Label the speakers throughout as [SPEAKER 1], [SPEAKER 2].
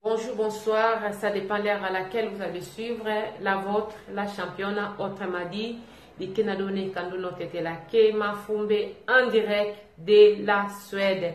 [SPEAKER 1] Bonjour, bonsoir, ça dépend l'heure à laquelle vous allez suivre la vôtre, la championne, autrement dit, Dikena Done Kanduno Tetela Kema Fumbe en direct de la Suède.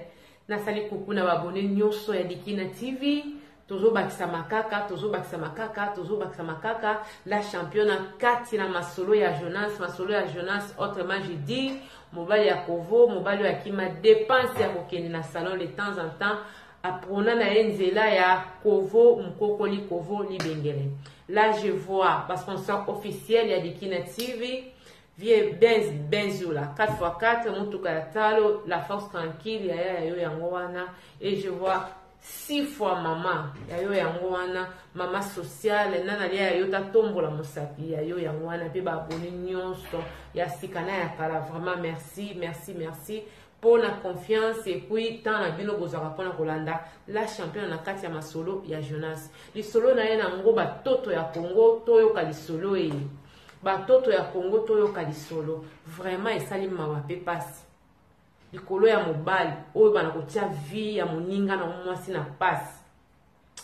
[SPEAKER 1] Nasali coucou na abonné nyonso ya Dikina TV. Tozobakisa makaka, tozobakisa makaka, tozobakisa makaka. La championne kati na masolo ya Jonas, masolo ya Jonas, autrement je dis, mobali ya Kovo, mobali ya kima dépense ya kokende na salon de temps en temps. Aprona na ye nzela ya Kovo Mukokoli Kovo Libengele. Là je vois ba sponsor officiel ya Dikina TV Vie Benz Benzula 4x4 mutuka ya talo la force tranquille ya ya yo yango wana et je vois six fois mama ya yo yango wana mama sociale nana lia ya yo tatombola mosapi ya yo yango wana pe ba abonné nyonso ya sika na ya kala vraiment merci merci merci pona confiance et puis temps na bino bozwaka pona kolanda la championne na kati ya masolo ya Jonas. Lisolo na ye na ngo batoto ya Congo toyoka lisolo eye. Batoto ya Congo toyoka lisolo. Vraiment esali mawa pe pasi. Likolo ya mobali oyo bana kotia vie ya moninga na mwasi na pasi.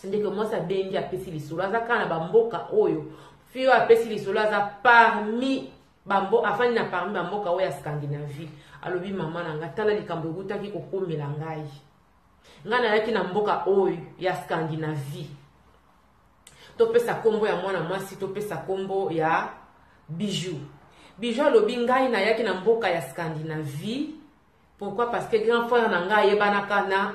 [SPEAKER 1] Ndeko mwasi abengi apesi lisolo aza kaka na bamboka oyo fille oyo apesi lisolo aza parmi bambo afandi na parmi bamboka oyo ya Scandinavie. Alobi mama na ngai tala likambo ekutaki kokomela ngai. Ngai nayaki na mboka oyo ya Scandinavie. Topesa kombo ya mwana mwasi, topesa kombo ya Bijou. Bijou alobi ngai nayaki na mboka ya Scandinavie. Pourquoi? Parce que grand frère na ngai ayebanaka na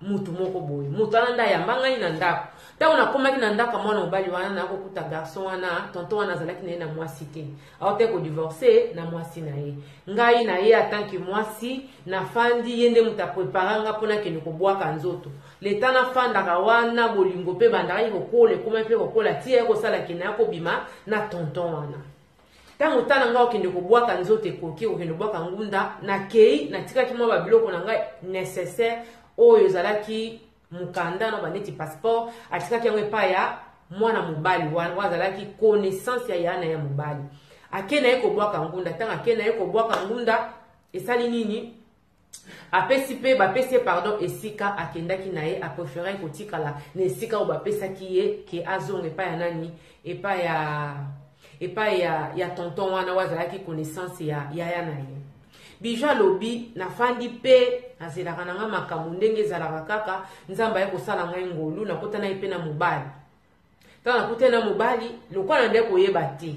[SPEAKER 1] mutu moko boye. Mutu wana nde ayamba ngai na ndako. Ntango nakomaki na ndako ya mwana mobali wana, nakokuta garçon wana, tonton wana azalaki na ye na mwasi te. Autaki kodivorce na mwasi na ye. Ngai na ye en tant que mwasi, nafandi, ye nde moto aprepara nga mpo nakende kobwaka nzoto. Leta nafandaka wana, bolingo mpe ebandakaki kokola, ekomaki mpe kokola, ti aye kosala ke naya kobima na tonton wana. Ntango tala ngai okende kobwaka nzoto ekoki okende kobwaka ngunda, nakei natikaki mwa babiloko na ngai nécessaire oyo ezalaki mokanda na baneti passeport, atikaki yango epai ya mwana mobali wana oyo azalaki connaissance ya yana ya mobali. Ake na ye kobwaka ngunda, ntango ake na ye kobwaka ngunda esali nini? Apesi pe bapesi ye pardon esika akendaki na ye, aprefere kotikala na esika oyo bapesaki ye ke azonga epai ya nani, epai ya epai ya, ya tonton wana oyo azalaki connaissance ya yaya na ye. Bijou alobi nafandi pe nazelaka na ngai makambo ndenge ezalaka kaka, Nzambe aye kosala ngai ngolu, nakutana ye pe na mobali. Ntango nakutani na mobali, lokola nandaki koyeba te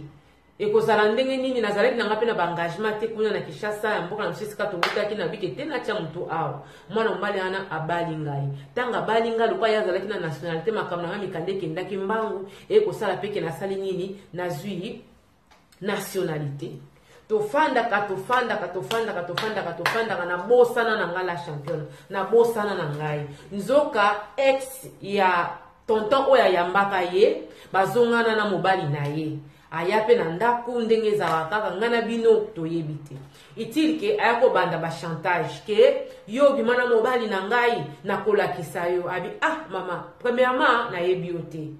[SPEAKER 1] ekozala ndenge nini, nazalaki na ngai mpe na baengagement te kuna na Kinshasa ya mboka na biso esika towutaki, na bike te natya motu awa. Mwana mobali wana abali ngai. Ntango abali ngai, lokola ye azalaki na nationalité, makambo na ngai mikanda ekendaki mbangu, eye kosala mpe ke nasali nini, nazwi nationalité. Tofandaka, tofandaka, tofandaka, tofandaka, tofandaka, nabosana na ngai la championne, nabosana na ngai. Nzoka ex ya tonton oyo ayambaka ye, bazongana na mobali na ye. Aya pe na ndako ndenge ezalaka kaka ngai na bino toyebi te. Itil ke aya kobanda ba chantage ke yo obima na mobali na ngai nakolakisa yo. Abi ah mama, premièrement nayebi yo te.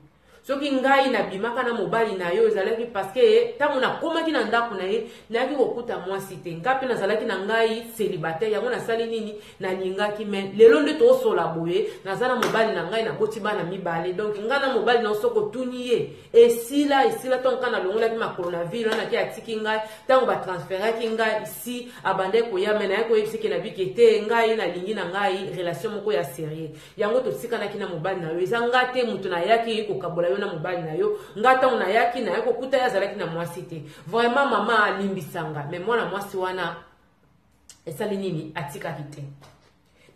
[SPEAKER 1] Soki ngai nabimaka na mobali na yo ezalaki parce que ntango nakomaki na ndako na ye nayaki kokuta mwasi te. Ngai mpe nazalaki na ngai célibataire, yango nasali nini, nalingaki. Mais lelo nde tosola boye, naza na mobali na ngai, naboti bana mibale. Donc ngai na mobali na soko otuni ye esila esila. Ntango kaka nalongolaki makolo na ville wana ke atiki ngai, ntango batransferaki ngai ici abandaki koya, mais nayaki koyebisa ke nabiki te, ngai nalingi na ngai relation moko ya sérieux. Yango totikanaki na mobali na yo, eza nga te moto nayaki kokabola yo na mobali na yo. Nga ntango nayaki, nayaki kokuta ye azalaki na mwasi te. Vraiment mama alimbisa nga, mais mwana mwasi wana esali nini, atikaki te.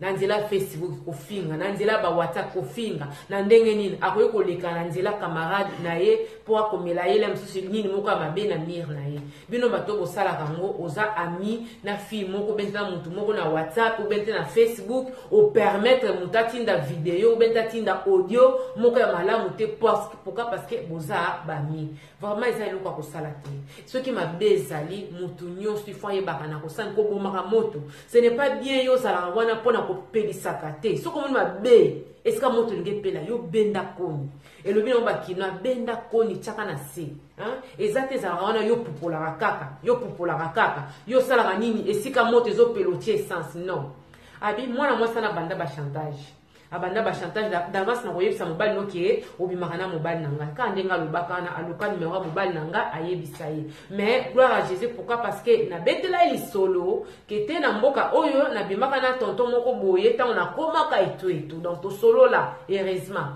[SPEAKER 1] Na nzela Facebook kofinga, na nzela ba WhatsApp kofinga, na ndenge nini akoki koleka na nzela camarade na ye po akomela ye la mosusu nini moko ya mabe na mire na ye. Bino bato bosalaka yango, oza ami na fille moko bente na mutu moko na WhatsApp ou bente na Facebook, o permettre mutu atinda video ou bente atinda audio moko ya malamu te. Pourquoi? Parce que boza bami. Vraiment eza eloko ya kosala te. Soki mabe ezali, mutu nyonso il faut ayebaka na kosala, kobomaka moto. Ce n'est pas bien yo ozalaka wana mpona kopelisaka te. Soki omoni mabe esika moto elingi epela, yo benda koni. Elobi nango bakino, benda koni tiaka na se. Hein? Eza te ezalaka wana yo pupolaka kaka, yo pupolaka kaka, yo osalaka nini esika moto ezopela otie essence. Non. Abi mwana mwasi wana banda ba chantage. Abanda ba chantage d'avance na koyebisa mobali no ke obimaka na mobali na ngai. Kaka ndenge alobaka wana, aluka numero ya mobali na ngai, ayebisa ye. Mais gloire à Jésus, pourquoi? Parce que nabetela ye lisolo ke te na mboka oyo nabimaka na tonton moko boye ntango nakomaka etu etu. Donc tosolola, heureusement.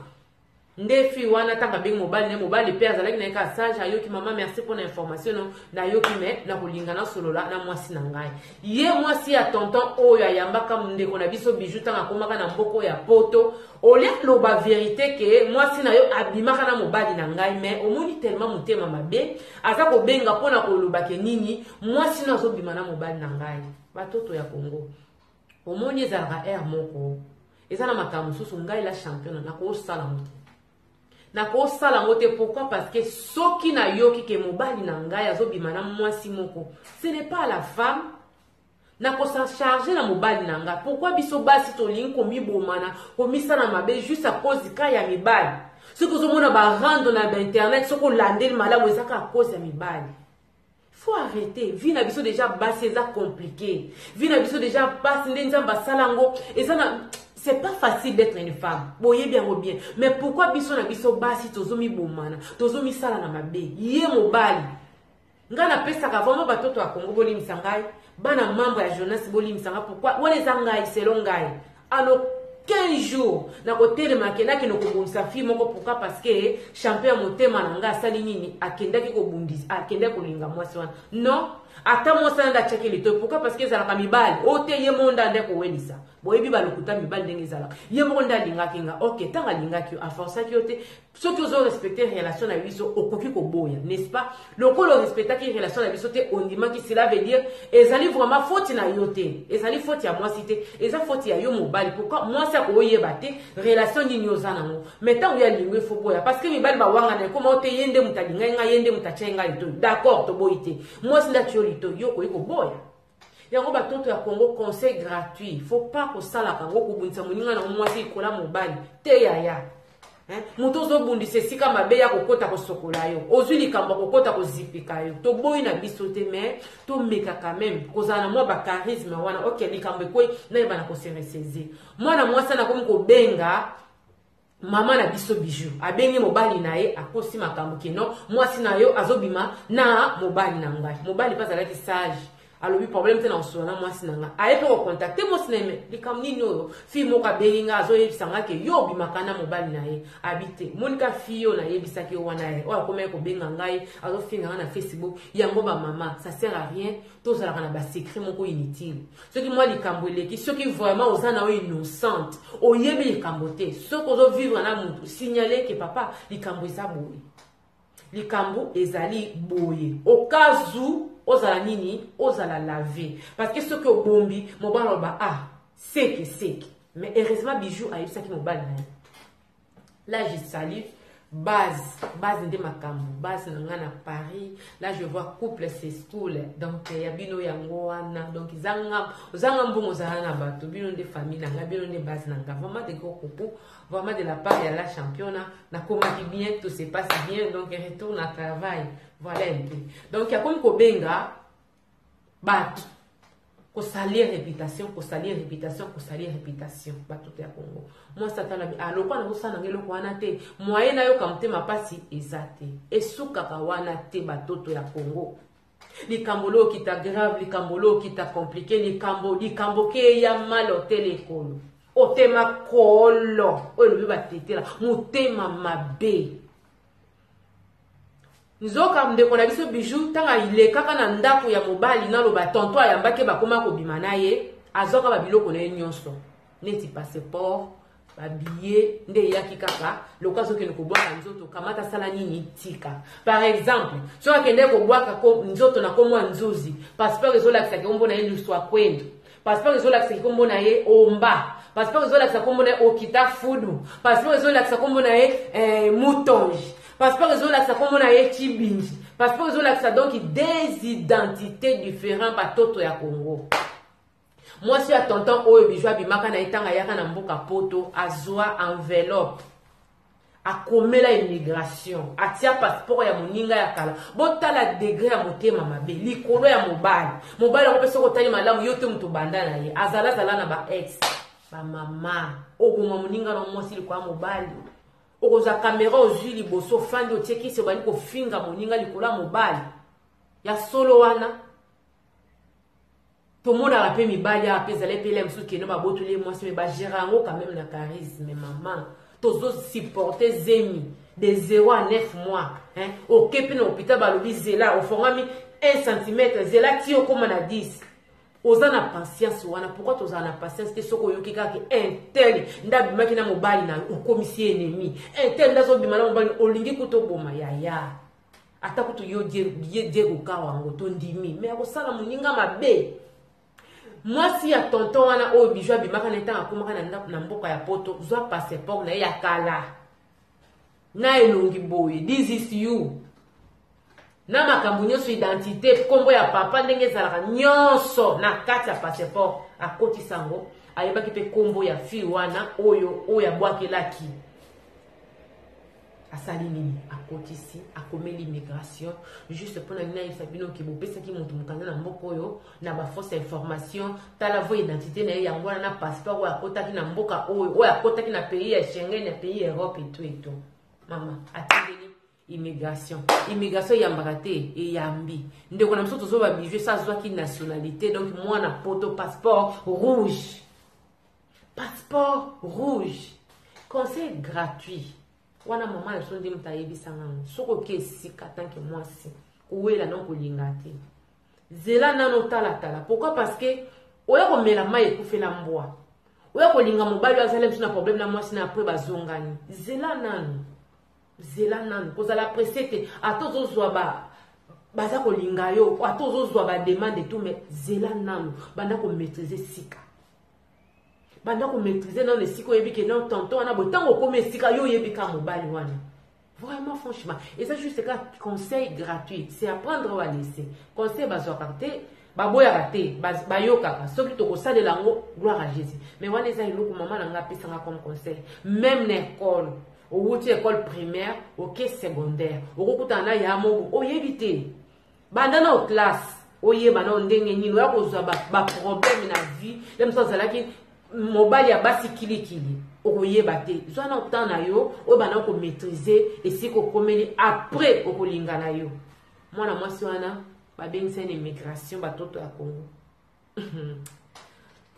[SPEAKER 1] Nde fille wana ntango abengi mobali na ye, mobali mpe azalaki na ye kaka sage, ayoki mama merci mpo na information no, nayoki me nakolinga nasolola na mwasi na ngai. Ye mwasi ya tonton oyo ayambaka ndeko na biso Bijou ntango akomaka na mboka oyo ya poto, olia loba verite ke mwasi na yo abimaka na mobali na ngai, mais omoni tellement motema mabe, aza kobenga mpo na koloba ke nini, mwasi no azobima na mobali na ngai. Batoto ya Congo, omoni ezalaka aire moko, eza na makambo mosusu ngai la championne nakosala yango te, nakosala yango te. Pourquoi? Parce que soki nayoki ke mobali na ngai azobima na mwasi moko, ce n'est pas la femme, nakosa charge na mobali na ngai. Pourquoi biso basi tolingi komibomana, komisala mabe juste à cause ka ya mibali? Soki ozomona barando na bainternet, soki olandeli malamu, eza kaka cause ya mibali. Faut arrêter. Vie na biso déjà basi eza compliqué. Vie na biso déjà basi nde Nzambe asala yango eza na, c'est pas facile d'être une femme. Boyebi yango bien. Mais pourquoi biso na biso basi tozomibomana, tozomisala na mabe? Ye mobali, ngai napesaka vraiment batoto ya Congo, bolimisa ngai, bana membre ya jeunesse, bolimisa ngai. Pourquoi? Wana eza ngai, selon ngai. Alors 15 jours nakotelema, akendaki kobundisa fille moko. Pourquoi? Parce que champion ya motema na ngai asali nini? Akendaki kobundisa, akendaki kolinga mwasi wana. Non, ata mwasi wana nde atiaki litoi. Pourquoi? Parce que ezalaka mibali oyo te, ye moko nde ande kowelisa. Boyebi balokuta mibali ndenge ezalaka. Ye moko nde alingaki nga. Ok, ntango alingaki yo, aforsaki yo te. Soki ozorespecte relation na biso, okoki koboya, n'est-ce pas? Lokola orespectaki relation na biso te, ondimaki, cela veut dire ezali vraiment faute na yo te, ezali faute ya mwasi te, eza faute ya yo mobali. Pourquoi mwasi akoyeba te relation nini oza nango? Mais ntango yo alingi, efo boya, parce que mibali bawangana, ekoma o te, ye nde moto alingai ngai, ye nde moto atiai ngai litoi. D'accord, toboyi te, mwasi nde atie yo litoi, yo okoki koboya yango. Batoto ya Congo, conseil gratuit: faut pas kosalaka yango, kobundisa moninga na mwasi likola mobali te. Yaya, moto ozobundisa esika mabe ya kokota kosokola yo, ozwi likambo ya kokota kozipika yo. Toboyi na biso te, mais tomeka quand même kozala na mwa bacharisme wana. Ok, likambo ekwei, nayeba na kose ressaisir. Mwana mwasi anakomi kobenga mama na biso Bijou, abengi mobali na ye, akosi makambo keno mwasi na yo azobima na mobali na ngai. Mobali mpe azalaki sage, alobi problème te, na kosola na mwasi na ngai. Aye mpe kocontacter mwasi na ye: me likambo nini oyo? Fille moko abengi ngai, azoyebisa ngai ke yo obimaka na mobali na ye. Abi te, monika fille oyo nayebisaki yo wana, ye oyo akomaki kobenga ngai, azofinga ngai na Facebook. Yango bamama, ça sert à rien tozalaka na basecret moko inutile. Soki mwa likambo eleki, soki vraiment oza na yo innocente, oyebi likambo te, soki ozovivre na motu, signale ke papa, likambo eza boye, likambo ezali boye, au cas où ozala nini, ozala lave. Parce que soki obombi, mobali aloba: ah, seke seke. Mais heureusement Bijou ayebisaki mobali na ye. Là je salue base, base nde makambo, base na ngai na Paris. Là je vois couple, c'est school. Donc ya bino yango wana. Donc ezanga ozanga mbongo, ozala na bato, bino nde famille na ngai, bino nde base na ngai. Vraiment de gros coucou, vraiment de la part ya la championnat. Nakomaki bien, tout se passe bien, donc retourne à travail. Voilà un peu. Donc akomi kobenga bato, kosalir réputation, kosalir réputation, kosalir réputation. Bato ya Congo, mwasi atalabi alokwa nazosala nanga eloko wana te, moye nayoka motema mpasi eza te. Esukaka wana te, batoto ya Congo. Likambo lo okita grave, likambo lo okita compliqué, likambo ke eya mal, otela ekolo, otema kolo oyo elobi batetela motema mabe. Nzoka ndeko na biso Bijou, ntango alekaka na ndako ya mobali, naloba tonton ayambaki, bakoma kobima na ye, azwaka babiloko na ye nyonso neti passeport, babillet. Nde eyaki kaka lokola azokende kobwaka nzoto, kamata, asala nini, tika. Par exemple, soki akendeki kobwaka nzoto na komwa nzuzi, passeport ezolakisaki kombo na ye Luswa Kwendo, passeport ezolakisaki kombo na ye Omba, passeport ezolakisa kombo na ye Okita Fudu, passeport ezolakisa kombo na ye Mutonge, passeport ezolakisa kombo na ye Chibinji, passeport ezolakisa donc des identités différents. Batoto ya Congo, mwasi ya tonton oyo Bijou abimaka na ye, ntango ayaka na mboka poto, azwa enveloppe, akomela immigration, atia passeport ya moninga ya kala. Botala degré ya motema mabe likolo ya mobali. Mobali yango mpe, soki otali malamu, yo te moto banda na ye, azalazala na ba ex. Bamama, oboma moninga na mwasi likolo ya mobali. Okozwa kamera ozwi liboso, ofandi otie kisi, obandi kofinga moninga likolo ya mobali. Ya solo wana tomonaka mpe mibali awa mpe ezali mpe ele mosusu kende babotoli ye mwasi me bagere yango quand même na charisme. Mama, tozosupporte zemi de 0 à 9 mois, hein? Oke mpe na hôpital, balobi zela, ofongami 1 cm, zela ti okóma na 10. Oza na patience wana. Pourquoi tozala na patience te? Soki oyoki kaka un tel nde abimaki na mobali na yo, okomisi ennemi. Un tel nde azobima na mobali, olingi kuta oboma yaya. Ata kutu yo Diego Kawa yango tondimi, me akosala moninga mabe. Mwasi ya tonton wana oyo Bijou abimaka na ntango akomaka na mboka ya Poto, zwa passeport na ye ya kala na elongi boye, this is you, na makambo nyonso, identité, nkombo ya papa ndenge ezalaka nyonso na kati ya passeport, akotisa yango. Ayebaki mpe nkombo ya fille wana oyo abwakelaki. Asali nini? Akotisi, akomeli immigration, juste mpona nini? Ayebisa bino ke bopesaki moto mokanda na mboka oyo na bafausse information. Tala vo identité na ye yango wana na passeport oyo akotaki na mboka oyo, oyo akotaki na pays ya Schengen, ya pays Europe eto eto. Mama atindeli immigration, immigration eyambaka te, eyambi ndeko na biso. Tozoba Bijou esa azwaki nationalité, donc mwana Poto, passeport rouge, passeport rouge. Conseil gratuit wana, mama na biso nde moto ayebisanga ngo: soki oke esika tanke mwasi, kowela na kolinga te, zela nano, otalatala. Pourquoi? Parce que oya komela mai ekufela mbwa, oya kolinga mobali oyo azali biso na problème na mwasi na, après bazongani. Zela nano, zela nano, kozala pressé te. Ata ozozwa ba baza kolinga yo, ata ozozwa bademande et tout, mais zela nano, banda komaîtrise sika, banda komaîtrise nano esika oyebi ke non, tonton wana boye. Ntango okomi esika, yo oyebi ka mobali wana. Vraiment, franchement, eza juste ka conseil gratuit, c'est à prendre ou à laisser. Conseil bazwaka te, baboyaka te, bayokaka. Soki tokosalela yango, gloire à Jésus. Mais wana eza eloko mama na nga apesanga comme conseil. Même na école, owuti école primaire, oke secondaire, okokutana na ya moko oyebi te, banda na classe, oyeba na ndenge nini oya kozwa baproblème na vie. Ye mosu azalaki mobali ya basi kilikili, okoyeba te. Zwa na temps na yo oyo, banda komaîtrise esika okomeli, après okolinga na yo. Mwana mwasi wana babengisa na immigration, batoto ya Congo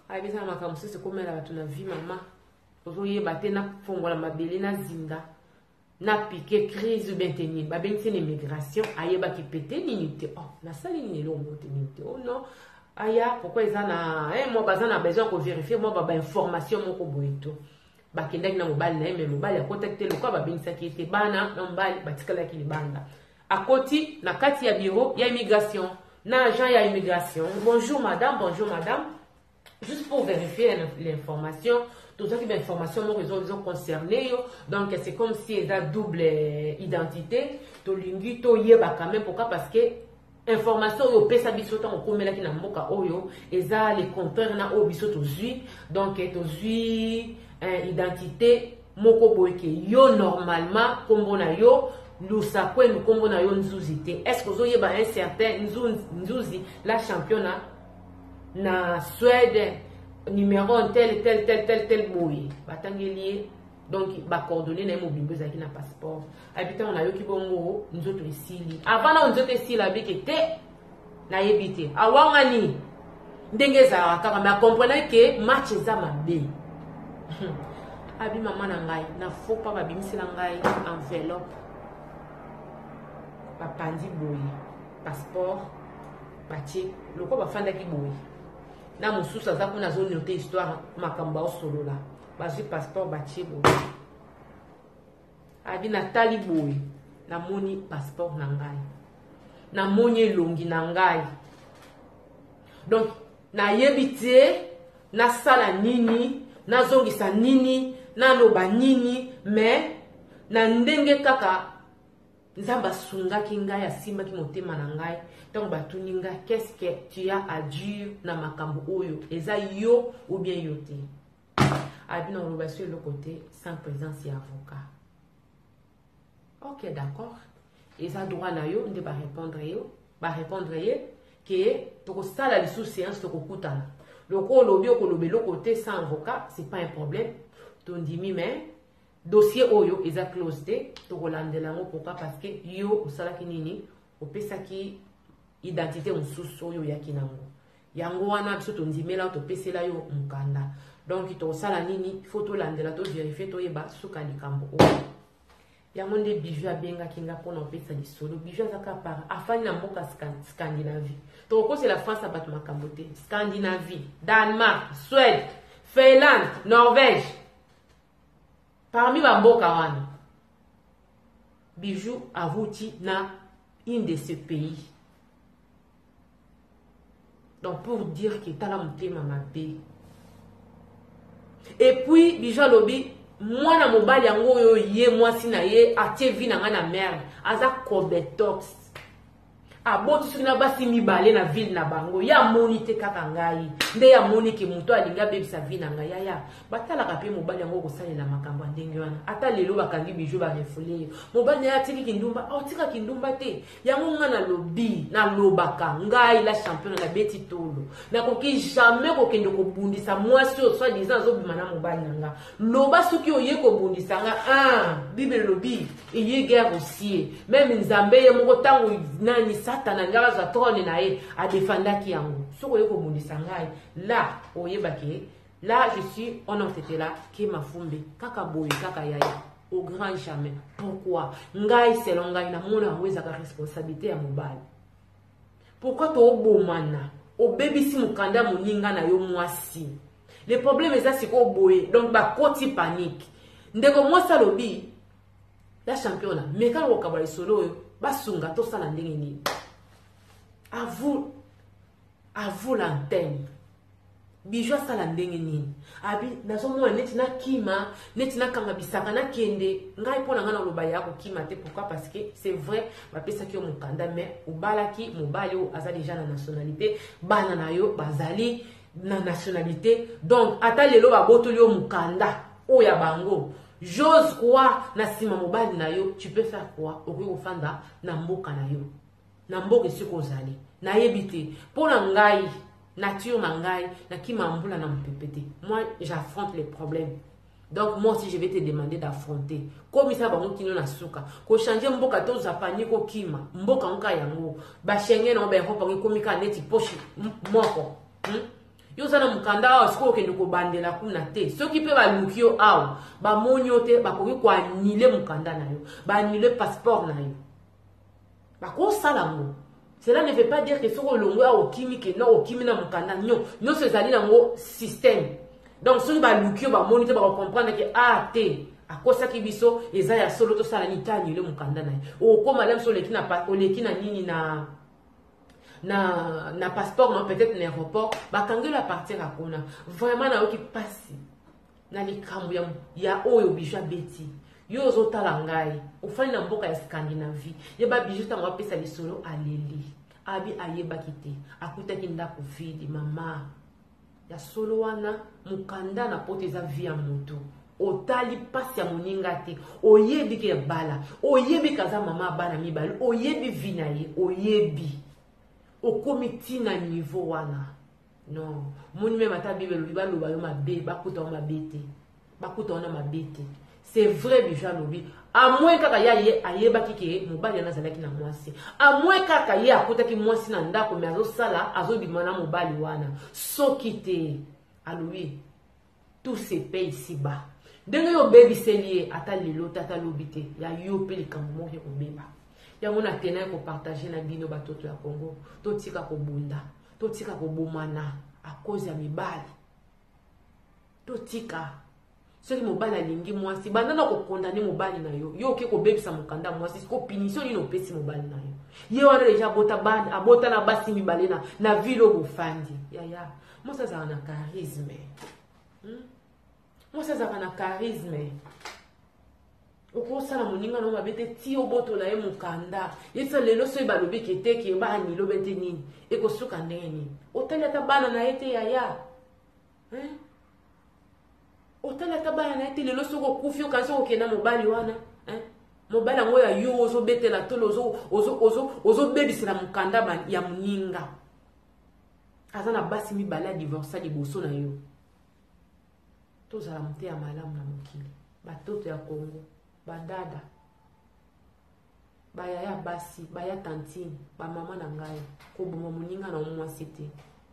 [SPEAKER 1] ayebisaka makambo mosusu ekomela bato na vie. Mama, ozoyeba te, nafongola mabele, nazinda, napike crise ou bien te nini. Babengisi na immigration, ayebaki pe te nini te. Oh, nasali nini? Eloko moko te, nini te. Oh non, aya pourquoi eza na eh, mwa baza na besoin kovérifie mwa bainformation moko boye to. Bakendaki na mobali na ye, me mobali akotaki te lokola babengisaki ye te. Bana na mobali batikalaki libanda. Akoti na kati ya bureau ya immigration na agent ya immigration: "Bonjour madame, bonjour madame, juste pour vérifier l'information, tozwaki bainformation moko ezo concerne yo, donc c'est comme si eza double identité, tolingi toyeba quand même. Pourquoi? Parce que information oyo opesa biso ntango okomelaki na mboka oyo eza le contraire na oyo biso tozwi. Donc tozwi identité moko boye ke yo normalement nkombo na yo Lusakwenu, nkombo na yo Nzuzi te. Est ce que ozoyeba un certain Nzuzi la championnat na Suède, numéro tel tel tel tel tel?" Boye batangeli ye, donc bacoordonné na ye mobimbo ezalaki na passeport. Ayebi ntango nayoki bongo, nzoto esili. Avant na nzoto esili, abiki te, nayebi te, awangani ndenge ezalaka kaka, mais acomprendre ke match eza mabe. Abi: "Mama na ngai, na faux pas, babimisela ngai enveloppe, bapandi boye passeport, batie lokola bafandaki boye na mosusu aza kuna azonote histoire, makambo baosolola, bazwi passeport, batie boye." Abi: "Natali boye, namoni passeport na ngai, namoni elongi na ngai, donc nayebi te nasala nini, nazongisa nini, naloba nini. Mais na ndenge kaka Nzambe asungaki ngai, asimbaki motema na ngai ntango batuni ngai: 'Qu'est-ce que tu as à dire na makambo oyo? Eza yo ou bien yo te?' Abi: 'Na oloba so eloko te sans présence ya avocat.' Ok, d'accord, eza droit na yo." Nde barépondre yo, barépondre ye ke tokosala lisusu séance, tokokutana. Lokola olobi okoloba eloko te sans avocat, c'est pas un problème. Tondimi, mais dossier oyo eza close te, tokolandela yango. Pourquoi? Parce que yo osalaki nini? Opesaki identité mosusu oyo oyaki nango. Yango wana biso tondimela, topesela yo mokanda. Donc tokosala nini? Il faut tolandela, tovérifier, toyeba suka likambo oyo. Yango nde Bijou abengaki nga mpona kopesa lisolo. Bijou aza kaka par afandi na mboka Scandinavie. Tokokosela France ya bato makambo te. Scandinavie, Danemark, Suède, Finlande, Norvège, parmi bamboka wana Bijou avuti na une de ce pays. Donc pour dire que tala motema mabe. Et puis Bijou alobi mwana mobali yango oyo ye mwasi na ye atie vie na ngai na merde, aza cobetox, aboti soki na basi mibale na ville na bango, ye amoni te kaka ngai nde ye amoni ke moto alingi abebisa vie na ngai. Yaya, batalaka mpe mobali yango kosalela makambo ya ndenge wana. Ata lelo bakangi Bijou, barefouler ye, mobali na ye atiki kindumba, aotika kindumba te. Yango nga nalobi, nalobaka, ngai la championne nabeti tolo, nakoki jamais kokende kobundisa mwasi oyo soit disant azobima na mobali na nga. Loba soki oye kobundisa nga, ah, Bible elobi eye guerre osie. Même Nzambe ye moko, ntango nani Satana alingaka azwa trône na ye, adefandaki yango. Soki oye kobundisa ngai la, oyebake là je suis on en était là ke mafumbe kaka boye kaka yaya au grand jamais. Pourquoi? Ngai, selon ngai, namona yango ezalaka responsabilité ya mobali. Pourquoi toobomana? Obebisi mokanda moninga na yo mwasi. Le problème eza sikoyo boye, donc bakoti panique. Ndeko mwasi alobi: la championa, meka kokaba lisolo oyo, basunga tosala ndenge nini? À vous, à vous l'antenne. Bijou asala ndenge nini? Abi nazomona neti nakima, neti nakanga bisaka, nakende. Ngai, mpo na ngai, naloba ya kokima te. Pourquoi? Parce que c'est vrai, bapesaki yo mokanda, mais obalaki mobali oyo aza déjà na nationalité, bana na yo bazali na nationalité. Donc ata lelo babotoli yo mokanda oyo ya bango, j'ose croire na nsima mobali na yo, tu peux faire quoi? Okoki kofanda na mboka na yo, na mboka esika ozali. Nayebi te, mpo na ngai, nature na ngai, nakima mbula na mopepe te. Moi, j'affronte les problèmes. Donc moi aussi, je vais te demander d'affronter. Komisa bango kino na suka. Kochanger mboka, tozwa panique, kokima mboka nka yango, baSchengen yango, baEurope yango ekomi kaka neti poche moko, Yo oza na mokanda awa, sikoyo okende kobandela kuna te. Soki mpe baluki yo awa, bamoni yo te, bakoki koannuler mokanda na yo, baannuler passeport na yo, bakosala yango. Cela ne veut pas dire que soki olongwe awa, okimi, ke non, okimi na mokanda. Nyonso ezali nango système. Donc soki baluki yo, bamoni te, bakocomprendre ke ah te, akosaki biso, eza ya solo, tosala nini? Ta annuler mokanda na ye. Okokóma la biso, oleki na nini, na passeport na, peut-être na aéroport bakangeli à partir ya kuna. Vraiment nayoki mpasi na likambo ya oyo Bijou abeti. Yo ozotala ngai, ofandi na mboka ya Scandinavie, yeba Bijou ntango apesa lisolo aleli, abi ayebaki te, akutaki ndako vide. Mama ya solo wana, mokanda na poto eza vie ya moto. Otali mpasi ya moninga te. Oyebi ke bala, oyebi kaza mama ya bana mibale, oyebi vie na ye, oyebi okomi ntina niveau wana. Non, moni même ata Bible elobi baloba yo mabe, bakuta yo mabe te, bakuta wana mabe te. C'est vrai, Bijou alobi à moins kaka ya ye ayebaki ke mobali wana azalaki na mwasi, à moins kaka ye akutaki mwasi na ndako, mais azosala, azobima na mobali wana. Soki te, alobi tout se paye ici bas. Ndenge yo obebiseli ye, ata lelo te, ata lobi te, ya yo mpe likambo moko ekobeba. Yango na tena kopartager na bino, batoto ya Congo, totika kobunda, totika kobomana à cause ya mibali. Totika. Soki mobali alingi mwasi, banda na kokondane mobali na yo. Yo oke kobebisa mokanda mwasi, siko punition nini opesi mobali na yo? Ye wana deja abota bana, abota na basi mibale na ville oyo bofandi. Yaya, mwasi azalaka na charisme, Mwasi azalaka na charisme. Okosala moninga na yo mabe te ti obotola ye mokanda. Yebisa lelo, soki balobi ke te, ke baanilobe te, nini ekosuka ndenge nini? Otali ata bana na ye te, yaya, hein? Otali ata bana na ye te. Lelo soki okufi, okanisi okokenda mobali wana, hein? Mobali yango ya yo ozobetela tolo, ozobebisela mokanda ya moninga. Aza na basi mibale adivorsa liboso na yo. Tozala moteya malamu na mokili. Batoto ya Congo, badada, bayaya basi, baya tantine, bamama na ngai, koboma moninga na mwasi te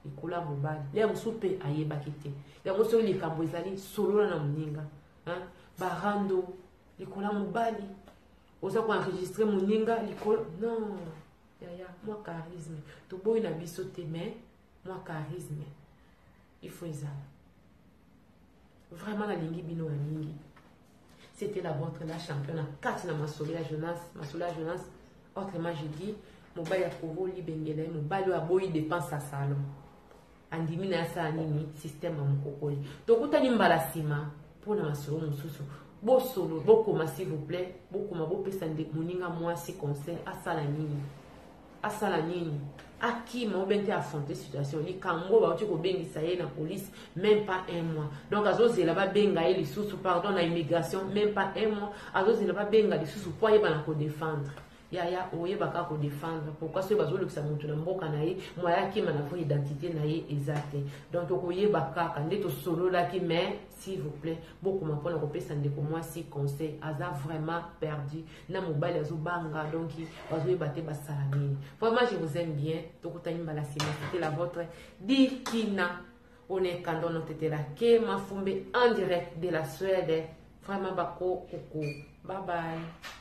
[SPEAKER 1] likolo ya mobali. Lea mosusu mpe ayebaki te. Yango soki likambo ezali, solola na moninga. Barando likolo ya mobali, oza koenregistre moninga likolo. Non, yaya, mwa charisme toboyi na biso te, mais mwa charisme il faut ezala. Vraiment nalingi bino ya mingi. C'était la vôtre, la championne, kati na masolo ya Jonas, masolo ya Jonas. Autrement je dis, mobali ya Kovo Libengele, mobali oyo aboyi dépense ya salon, andimi na asala nini? Système ya mokokoli. Tokutani mbala nsima mpona masolo mosusu. Bosolo, bokoma s'il vous plaît, bokoma, bopesa moninga mwasi conseil, asala nini, asala nini, akima obe te affronter situation. Likambo bauti kobengisa ye na police, même pas un mois, donc azozela babenga ye lisusu, pardon, na immigration, même pas un mois, azozela babenga lisusu po ayeba na kodéfendre. Yaya, oyebaka kodéfendre. Pourquoi soki bazolukisa motu na mboka na ye, moya akima na vraie identité na ye eza te? Donc tokoyeba kaka nde tosololaki. Mais s'il vous plaît, bokoma mpona kopesa ndeko mwasi conseil. Aza vraiment perdu na mobali, azobanga, donc bazoyeba te basala nini. Vraiment, je vous aime bien. Tokutani mbala nsima. C'était la vôtre, Dikina Onekando Notetela Ke Mafumbe, en direct de la Suède. Vraiment bako kuku, bye bye.